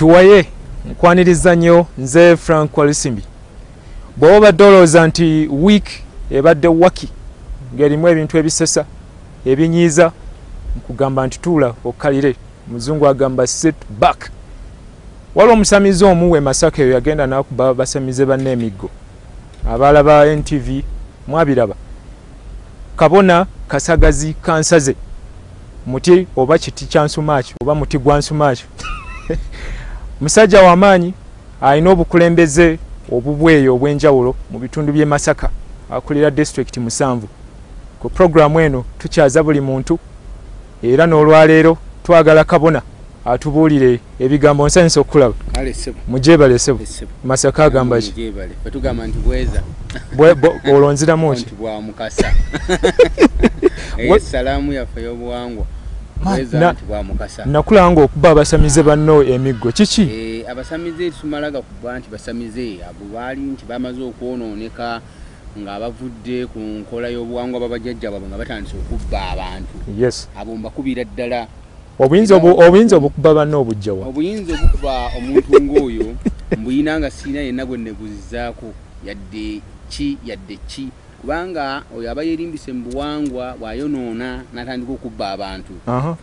Tuwaye nkwaniriza nnyo nze Frank Walusimbi. Bw'oba obadde olowooza nti week ebadde waki ng'erimu ebintu ebisesa ebinyiiza, nkugamba nti tuula okkalire. Muzungu agamba sit back. Waliwo omusamize omu we Masaka eyo yagenda n'akuba basamize banne emiggo. Abalaba NTV mwabiraba. Kabona Kasagazi Kansaze, muti oba kiti kya nsumaaki oba muti gwa nsumaaki. Musajja w'amaanyi alina obukulembeze obubweyo obw'enjawulo mu bitundu by'e Masaka, akulira disitulikiti 7. Ku puroguramu eno tukyaza buli muntu, era n'olwaleero twagala kabona atubuulire ebigambo. Nsanyusa okukulaba. Mugyebale ssebo. Masaka agamba ki? Batugamba nti bweza. Olwo nziramu ki? Bwa Mukasa. Salaamu yaffe y'obuwangwa. Bweza nti bwa Mukasa. Nakulanga okuba abasamize banno emiggo. Kiki? Abasamize tumalaga kuba nti basamize abo baali nti bamaze okwonooneka nga bavudde ku nkola y'obuwangwa babajjajja baabwe nga batandise okubba abantu. Yes. Abo mbakubira ddala. Obuyinza obukuba banno obujjawa? Obuyinza obukuba omuntu ng'oyo mbuyina nga sirina yenna gwe neguzizaako yadde ki yadde ki, kubanga oyo aba yeerimbise mu buwangwa bw'ayonoona n'atandika okubba abantu.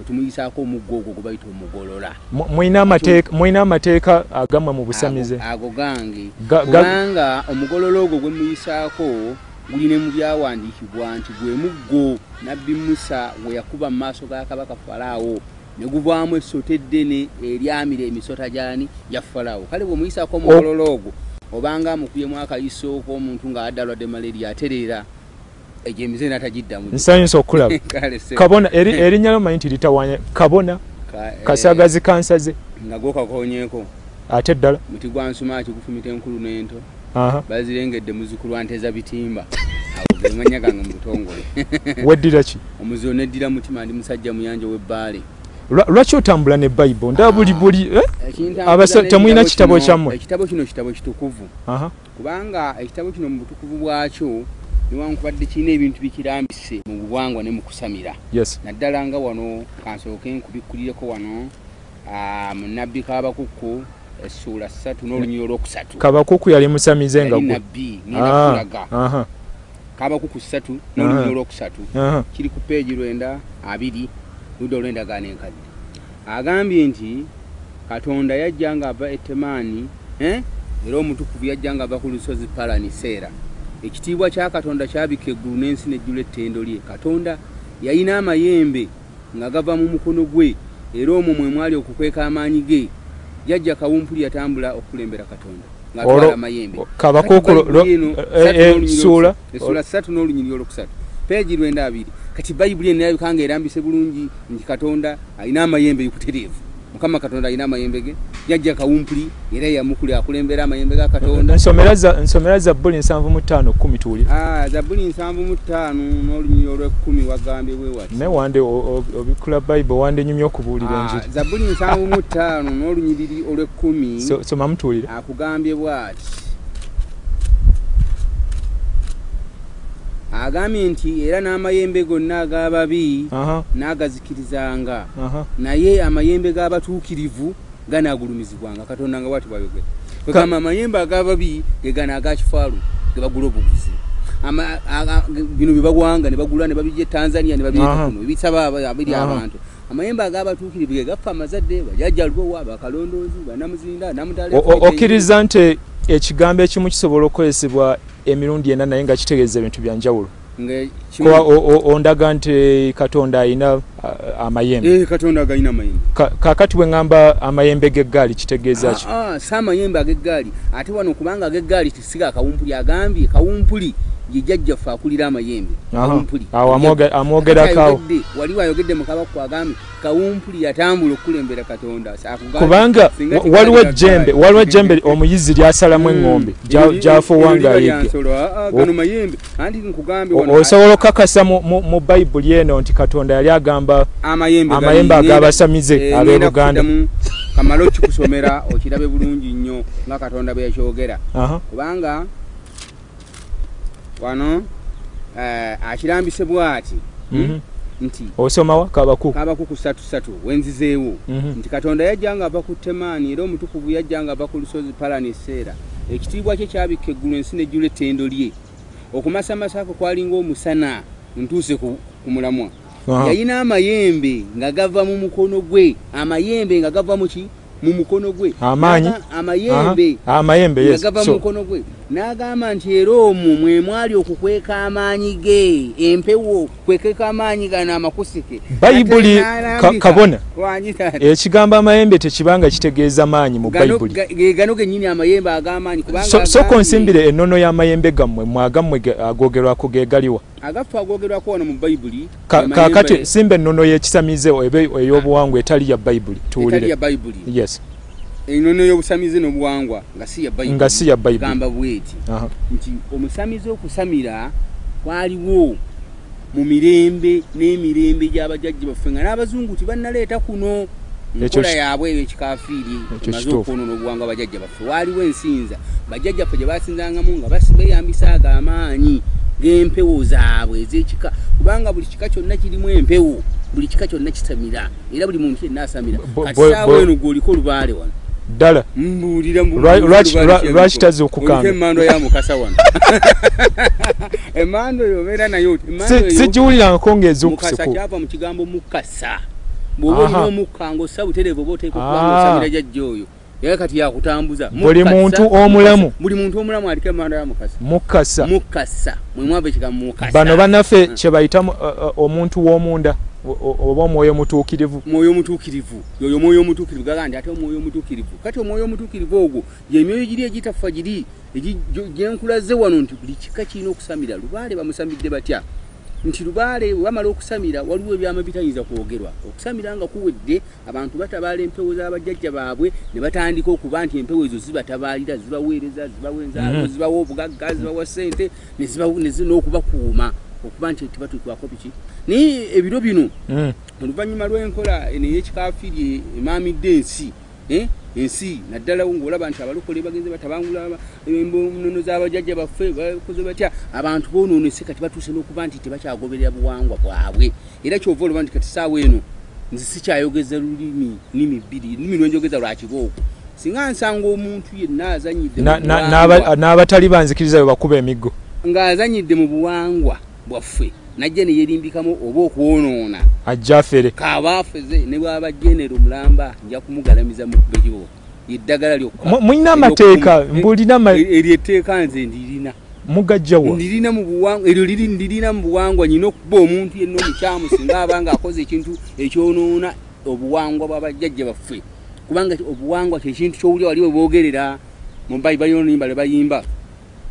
Tumuyisako omuggo ogwo gwe bayita omugolola. Mulina amateeka agammwe mu busamize? Ago gange. Kubanga omugolola ogwo gwe muyisaako guli ne mu byawandiikibwa nti gwe muggo Nabbi Musa gwe yakuba mu maaso ga Kabaka Falaawo ne guvaamu essota eddene eryamira emisota gyani ya Falaawo. Kale bwe muyisaako omugolola ogwo obanga amukubyemu akayiso k'omuntu ng'adde alwadde malaria atereera, egyo emize n'atagiddamu. Nsanyusa okulaba. Kabona erinnya lyo manyi nti litawaanya. Kabona Kasagazi Kansaze nga gwokakonyeeko. Ate ddala muti gwa nsumaaki gufumita enkulu n'ento. Bazirengedde muzzukulu wa Nteza Bitimba. Ago ge mannya gange mu butongole. Weddira ki? Omuziro neddira mutima, ndi musajja muyanja ow'Ebbaale. Lwaki otambula ne Bayibuli? Ndaba buli buli temulina kitabo kyammwe. Ekitabo kino kitabo kitukuvu. Kubanga ekitabo kino mu butukuvu bwakyo newankubadde kirina ebintu bikirambise mu buwangwa ne mu kusamira. Naddala nga wano kansooke nkubikkulireko wano mu Nabbi Kabakukku essuula 3 n'olunyiriri olwokusatu. Kabakukku yali musamize nga gwe. Nabbi ngenda kulaga. Kabakukku 3 n'olunyiriri olwokusatu kiri ku peegi 92 ludda olw'endagaano enkadde. Agambye nti Katonda yajja ng'ava e Temaani, era omutukuvu yajja ng'ava ku lusozi Palani Seera. Ekitiibwa kya Katonda kyabikka eggulu n'ensi n'ejjula ettendo lye. Katonda yalina amayembe nga gava mu mukono gwe, era omwo mwe mwali okukweka amaanyi ge. Jjajja Kawumpuli yatambula okukulembera Katonda ng'atwala amayembe. Kabakukku essuula 3 n'olunyiriri olwokusatu peegi 92. Kati Bayibuli eno erabika nga erambise bulungi nti Katonda alina amayembe ekutereevu. Mukama Katonda alina amayembe ge. Jjajja Kawumpuli era yamukuli akulembera amayembe ga Katonda. Nsomera Zabbuli 75:10 tuwulire. Zabbuli 75 n'olunyiriri olw'ekkumi wagambye bwe wati. Naye wande obikula Bayibuli wande nyumya okubuulira enjiri. Zabbuli 75 n'olunyiriri olw'ekkumi. Soma mutuwulire. Akugambye bw'ati. Agambye nti era n'amayembe gonna ag'ababi n'agazikirizanga, naye amayembe g'abatuukirivu ganaagulumizibwanga. Katonda nga bw'ati bw'ayogera. Kwegamba amayembe ag'ababi ge gano aga kifaalu ge bagula obuguzi. Bino bye bagwanga ne bagula ne babijja e Tanzania ne babireeta kuno ebisaba abiri abantu. Amayembe ag'abatuukirivu ge gafa amazadde, bajjajja Lubowa, Bakalondoozi, Bannamuzinda, Namutale. Okkiriza nti ekigambo ekimu kisobola okukozesebwa emirundi ena naye nga kitegeeza ebintu bya njawulo? Kuba ondaga nti Katonda alina amayembe. Katonda agayina amayembe. Kaakati bwe ŋŋamba amayembe g'eggaali kitegeeza ki? Si amayembe ag'eggaali. Ate wano kubanga ag'eggaali tisiga Kawumpuli agambye Kawumpuli ye jjajjaffe akulira amayembe. Kawumpuli. Awo amwogerako awo. Waliwo ayogedde mu Kabakukku agambye Kawumpuli yatambula okukulembera Katonda. Kubanga waliwo ejjembe, waliwo ejjembe omuyizi lyasalamu eŋŋombe gy'afuuwa ng'ayigga. Gano mayembe. Anti nkugambye wano osobola okukakasa mu Bayibuli eno nti Katonda yali agamba amayembe ag'abasamize ab'e Buganda. Kamala okikusomera okirabe bulungi nnyo nga Katonda bwe yakyogera. Kubanga wano akirambise bw'ati. Nti osomawa Kabakuku. Kabakuku 3:3 wenzizeewo. Nti Katonda yajjanga ava ku Temaani, era omutukuvu yajjanga ava ku lusozi Palani Seera. Ekitiibwa kye kyabikka eggulu, ensi n'ejjula ettendo lye. Okumasamasa kwe kwalinga omusana. Ntuuse ku mulamwa. Yalina amayembe nga gava mu mukono gwe. Amayembe nga gava mu ki? Mu mukono gwe. Amaanyi? Amayembe. Amayembe, yes. Nga gava mu mukono gwe. N'agamba nti era omwo mwe mwali okukweka amaanyi ge, empewo kwekeka amaanyi gano amakusike. Bayibuli kabona. Ekigambo amayembe tekibanga kitegeeza maanyi mu Bayibuli. Gano gennyini amayembe ag'amaanyi kubanga so konsimbire ennono y'amayembe gammwe mwagammwe agoogerwako ge galiwa. Agaffe agoogerwako wano mu Bayibuli. Kaakati simba ennono y'ekisamize ebe ey'obuwangwa etali ya Bayibuli tuwulire. Etali ya Bayibuli. Yes. Ennono y'obusamize n'obuwangwa nga si ya Bayibuli. Nga si ya Bayibuli. Gamba bweti. Nti omusamize okusamira kwaliwo mu mirembe n'emirembe gy'abajjajja baffe nga n'abazungu tebannaleeta kuno nkola yaabwe eyo ekikafiiri emaze okwonoona obuwangwa bajjajja baffe. Waaliwo ensinza bajjajjaffe gye basinzangamu nga beeyambisa ago amaanyi g'empewo zaabwe ez'ekika, kubanga buli kika kyonna kirimu empewo, buli kika kyonna kisamira era buli muntu yenna asamira. Kati saawa eno gw'oliko olubaale wano ddala mbuulira lwaki tazuukukanga emmando ya Mukasa wano. Emmando eyo obeera nayo sigiwulirangako ng'ezuukuseku. Mukasa kyava mu kigambo mukasa. Bw'oba olina omukka ng'ossa butereevu oba oteeka okuba ng'osamira jjajja oyo era kati yakutambuza. Buli muntu omulamu, buli muntu omulamu aliko emmando ya Mukasa. Mukasa, Mukasa mwe mwava ekigambo Mukasa. Bano bannaffe kye bayita omuntu w'omunda oba omwoyo omutuukirivu. Mwoyo omutuukirivu yoyo mwoyo omutuukirivu gaga nti ate omwoyo omutuukirivu. Kati omwoyo omutuukirivu ogwo gyemyoyo giri egitafa giri gyenkulaze wano nti buli kika kirina okusamira. Lubaale bamusamidde batya? Nti lubaale bwe bamala okusamira waliwo ebyama bitayinza kwogerwa. Okusamira nga kuwedde abantu batabaala empewo z'abajjajja baabwe ne batandika okuba nti empewo ezo zibatabaalira, zibaweereza, zibawa enzaalo, zibawa obugagga, zibawa ssente n'okubakuuma okuba nti tebatuukiwako biki. Naye ebiro bino oluvannyuma lw'enkola eno ey'ekikafiiri emaamidde ensi, ensi naddala ng'olaba nti abalokole bagenze batabangula ennono z'abajjajja baffe bakoze batya, abantu boonoonese kati batuuse n'okuba nti tebakyagoberera buwangwa bwabwe. Era kyova olaba nti kati ssaawa eno nze sikyayogeza lulimi nnimi bbiri, lulimi lwe njogeza lwa kibooko. Singa nsanga omuntu yenna azannyidde n'abatali banzikiriza bwe bakuba emiggo ng'azannyidde mu buwangwa bwaffe najja ne yeerimbikamu oba okwonoona ajja afere kaaba afeze ne bw'aba jenero mulamba nja kumugalamiza mu kibooko. Eddagala lyokka mulina amateeka mbulina eryo etteeka nze ndirina mugajjawa ndirina mu buwangwa eryo liri ndirina mu buwangwa. Nyina okuba omuntu yenna omukyamu singa aba ng'akoze ekintu ekyonoona obuwangwa bw'abajjajja baffe, kubanga obuwangwa kyekintu ky'owulira wali we boogerera mu Bayibuli oluyimba lwe bayimba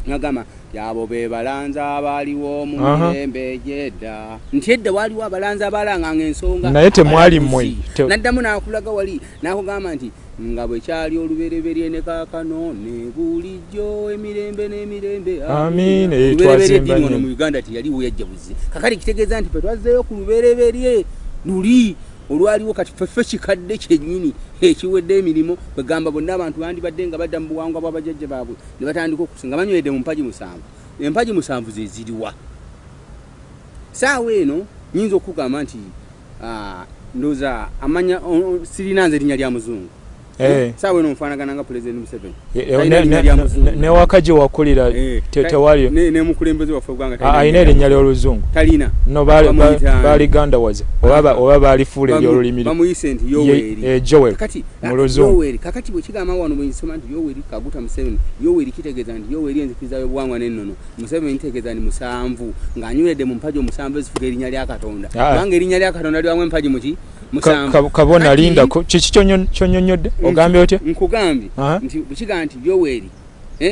nagamba abo be balanzi abaaliwo mu mirembe gy'edda, nti edda waaliwo abalanzi abalanganga ensonga naye temwali mmwe. Naddamu n'akulaga wali n'akugamba nti nga bwe kyali olubereberye ne kaakano ne bulijjo emirembe n'emirembe. Amiina. Olubereberye eddiini wano mu Uganda teyaliwo yajja buzzi. Kakati kitegeeza nti ffe twazzeeyo ku lubereberye luli olwaliwo. Kati ffe kikadde kyennyini ekiwedde emirimu kwegamba bonna abantu bandibadde nga badda mu buwangwa bw'abajjajja baabwe ne batandika okusinga banywedde mu mpagi musanvu. Empagi musanvu ze ziriwa saawa eno? Nyinza okugamba nti ndowooza amanya sirina nze erinnya lya muzungu. Saawa eno nfaanagana nga Pulezidenti Museveni. Newaka gye wakulira tewali ne mukulembeze waffe ogwanga alina erinnya ly'oluzungu? Talina. No, baaligandawaze oba baalifuula eryolulimi. Bamuyise nti Yoweri. Joel mu luzungu. Yoweri. Kakati bwe kigamba wano bwe nsoma nti Yoweri Kaguta Museveni, Yoweri kitegeeza nti Yoweri enzikiriza y'obuwangwa n'ennono, Museveni kitegeeza nti musanvu ng'anyweredde mu mpagi omusanvu ezifuga erinnya lya Katonda, kubanga erinnya lya Katonda libamu empagi muki? Musanvu. Kabona, lindako, kiki kyonnyonnyodde? Ogambye otya? Nkugambye nti bwekigamba nti Yoweri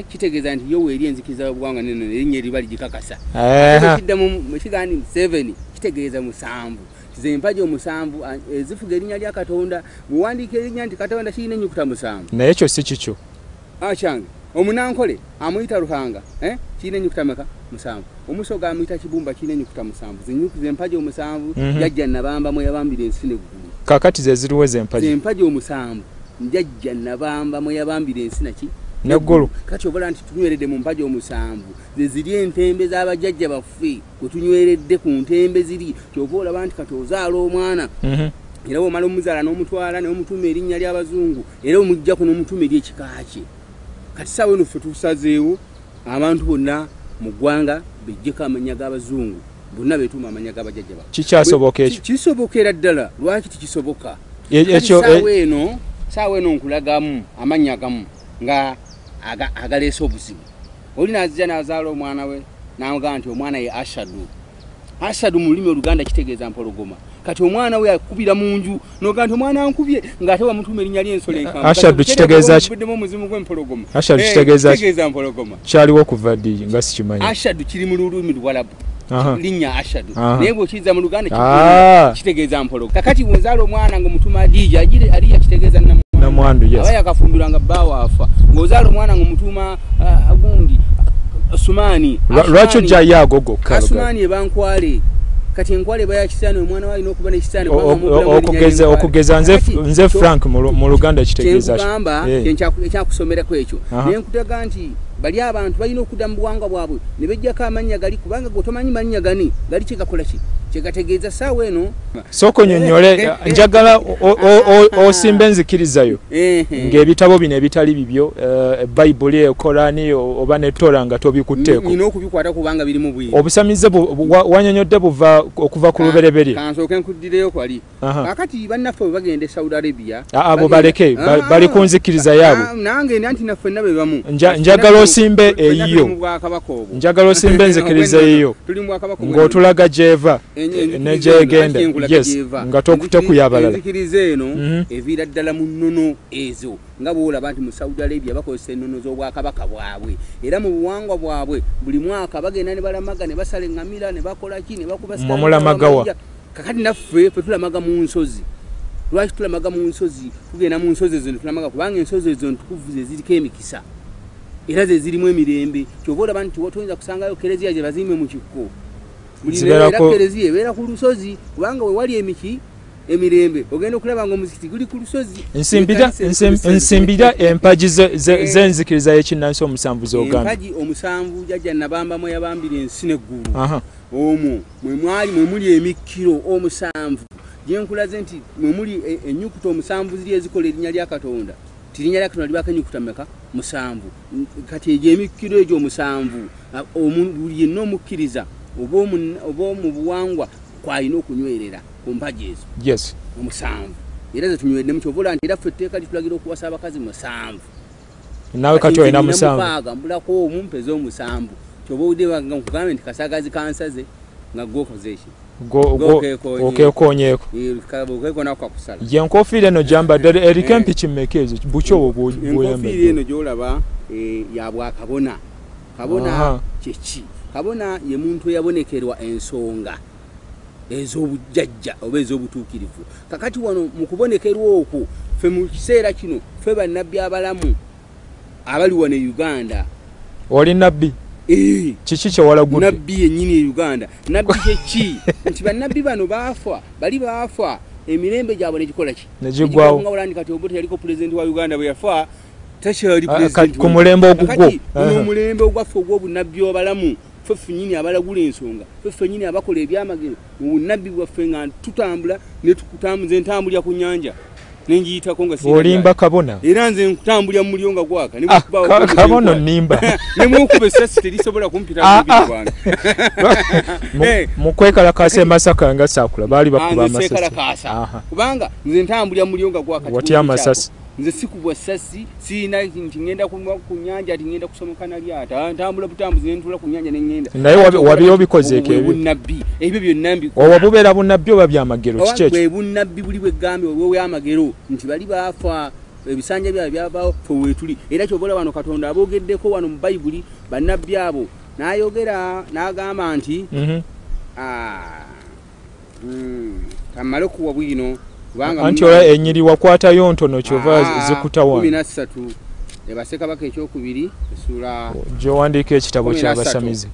kitegeeza nti Yoweri enzikiriza y'obuwangwa n'ennono, erinnya eriba ligikakasa. Kiddamu bwekigamba nti Museveni kitegeeza musanvu, ze empagi omusanvu ezifuga erinnya lya Katonda. Bwewandiika erinnya nti Katonda kirina ennyukuta musanvu. Naye ekyo si kikyo. Kyange omunankole amuyita Ruhanga, kirina ennyukuta meka? Musanvu. Omusoga amuyita Kibumba, kirina ennyukuta musanvu. Zempagi omusanvu jjajja Nabamba mwe yabambira ensi neggulu. Kakati ze ziriwo zempagi? Zempagi omusanvu njajja Nabamba mwe yabambira ensi naki Neggulu. Kati obola nti tunyweredde mu mpagi omusanvu, ze ziri entembe z'abajjajja baffe, kwe tunyweredde ku ntembe ziri. Kyova olaba nti kati ozaala omwana, era bw'omala omuzaala n'omutwala n'omutuuma erinnya ly'abazungu, era omuggyako n'omutuuma eri ekika kye. Kati ssaawa eno ffe tusazeewo abantu bonna mu ggwanga beggyeko amannya g'abazungu, bonna beetuuma amannya g'abajjajja baffe. Kikyasoboka ekyo? Kisobokera ddala. Lwaki tikisoboka? Ekyo Saawa eno nkulagamu amannya agamu nga agaleese obuzibu. Oli n'azija n'azaala omwana we n'amugamba nti omwana ye Ashadu. Ashadu mu lulimi Oluganda kitegeeza mpologoma. Kati omwana we akubira mu nju n'ogamba nti omwana ankubye, ng'ate wamutuuma erinnya ly'ensolo enkambwe. Ashadu kitegeeza ki? Buddemu omuzimu gw'empologoma. Ashadu kitegeeza ki? Kitegeeza mpologoma. Kyaliwo kuva ddi nga sikimanyi? Ashadu kiri mu lulimi Luwalabu. Linnya Ashadu. Naye bw'okiyita mu Luganda kitegeeza mpologoma. Kakati bw'ozaala omwana ng'omutuma Adija, Adija kitegeeza namwandu. Yes. Aba yakafumbirwa nga bbaawe afa. Ng'ozaala omwana ng'omutuma gundi Asumani. Lwaki ojjayo ago gokka? Asumani eba nkwale. Kati enkwale eba ya kisaani, omwana we alina okuba n'ekisaani. Okugeza nze Frank mu Luganda kitegeeza ki? Kyenkugamba ekyakusomerako ekyo. Naye nkutaga nti bali abantu balina okudda mu buwangwa bwabwe ne beggyako amannya gali, kubanga gwe tomanyi mannya gani gali kyegakola ki kyegategeeza ssaawa eno. Sooka onnyonnyole, njagala osimbe enzikirizayo ng'ebitabo bino ebitali bibyo, Bayibuli, Korani oba ne Tora nga tobikutteeko. Nina okubikwata kubanga biri mu bwino. Obusamize wanyonnyodde buva okuva ku lubereberye. Kansooke nkuddireyo kwali. Kaakati bannaffe bwe bagenda e Saudi Arabia, abo baleke, bali ku nzikiriza yaabwe. Nange nti naffe nna be bamu. Njagala osimbe eyiyo. Njagala osimbe enzikiriza eyiyo. Ng'otulaga gy'eva ne gy'egenda. Yes, nga tokutte ku y'abalala. Enzikiriza eno eviira ddala mu nnono ezo. Nga bw'olaba nti mu Saudi Arabia bakozesa ennono z'obwakabaka bwabwe. Era mu buwangwa bwabwe buli mwaka bagenda ne balamaga ne basala eŋŋamira ne bakola ki ne bakuba Mmwe mulamaga wa? Kakati naffe ffe tulamaga mu nsozi. Lwaki tulamaga mu nsozi? Tugenda mu nsozi ezo ne tulamaga kubanga ensozi ezo ntukuvu ze ziriko emikisa. Era ze zirimu emirembe. Kyova olaba nti toyinza kusangayo kereziya gye bazimbe mu kikko. Era kereziya ebeera ku lusozi kubanga we wali emiki emirembe. Ogenda okulaba ng'omuzikiti guli ku lusozi. Nsimbira empagi z'enzikiriza y'ekinnansi omusanvu z'ogamba. Empagi omusanvu jjajja Nabamba mwe yabambira ensi n'eggulu. Omwo mwe muli emikkiro omusanvu. Gye nkulaze nti mwe muli ennyukuta omusanvu ziri ezikola erinnya lya Katonda. Erinnya lya Katonda libaako ennyukuta mmeka? Musanvu. Kati egyo emikkiro egyo omusanvu, buli yenna omukkiriza oba mu buwangwa kwalina okunywerera ku mpagi ezo. Yes. Omusanvu. Era ze tunywereddemu. Kyova olaba nti era ffe etteeka litulagira okuwasa abakazi musanvu. Naawe kati olina musanvu. Mukaaga, mbulako omu mpeze omusanvu. Kyova owulidde nga nkugambe nti kasagazi kansaze nga gw'okoze ki? Okeekoonyeeko. Ye enkofiira eno gyambadde eriko empiki mmeka ezo? Buki obwo bw'oyambadde? Enkofiira eno gy'olaba ya bwakabona. Kabona kye ki? Kabona ye muntu eyabonekerwa ensonga ez'obujjajja oba ez'obutuukirivu. Kakati wano mu kubonekerwa okwo ffe mu kiseera kino ffe bannabbi abalamu abali wano e Uganda. Oli nabbi? Kiki kye walagudde? Nabbi yennyini e Uganda. Nabbi kye ki? Nti bannabbi bano baafa, bali baafa, emirembe gyabwe ne gikola ki? Ne giggwawo. Nga olandi kati Obote yaliko pulezidenti wa Uganda bwe yafa, takyali pulezidenti. Ku mulembe ogugwo. Kakati guno omulembe ogwaffe ogw'obunnabbi obalamu, ffe ffennyini abalagula ensonga, ffe ffennyini abakola ebyamagero mu bunnabbi bwaffe nga tutambula ne tukutambuza entambulya ku nnyanja. Ne ngiyitako nga sirina Olimba kabona. Era nze nkutambulya mu muliro nga gwaka. Ne mukuba Kabona nnimba. Ne mukuba essasi terisobola kumpita mu mubiri gwange. Mu kwekalakaasa e Masaka nga saakula baali bakuba Nze amasasi. seekalakaasa. Kubanga nze ntambulya mu muliro nga gwaka. Watya amasasi? Nze sikubwa ssasi, sirina nti ngenda ku nnyanja, nti ngenda kusomoka na lyato. Ntambula butambuzi ne ntuula ku nnyanja ne ngenda. Naye wabi obikozeeko ebyo? Obunnabbi, ebyo byonna mbikola. Obwo bubeera bunnabbi oba byamagero? Kiki ekyo? Bwe bunnabbi buli bwegambye obw'amagero nti bali baafa, ebisanja byabwe byabaawo, ffe weetuli. Era ky'oba olaba wano Katonda aboogeddeko wano mu Bayibuli bannabbi abo n'ayogera n'agamba nti, kammale okuwa bwino. Anti ola ennyiri wakwatayo ntono kyova zikutawaana. 13 Bassekabaka ekyokubiri essuula gy'owandiika ekitabo ky'abasamize.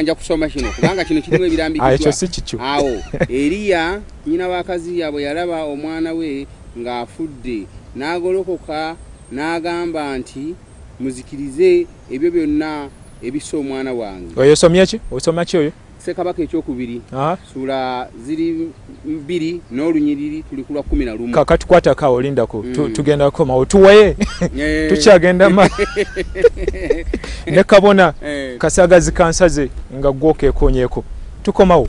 Nja kusoma kino kubanga kino kirimu ebirambikiddwa. Ekyo si kikyo. Awo Eriya nnyina wa Akaziya bwe yalaba omwana we ng'afudde n'agolokoka n'agamba nti Muzikirize ebyo byonna ebissa omwana wange. Oyo osomye ki? Osoma ki oyo? Ssekabaka ekyokubiri, ssuula ziri 2 n'olunyiriri tuli ku lwa 11. Kakati kwatako awo, lindako. Tugenda kukomawo tuwaye, tukyagenda ma ne kabona. Kasagazi kansaze nga gwokeekonyeeko, tukomawo.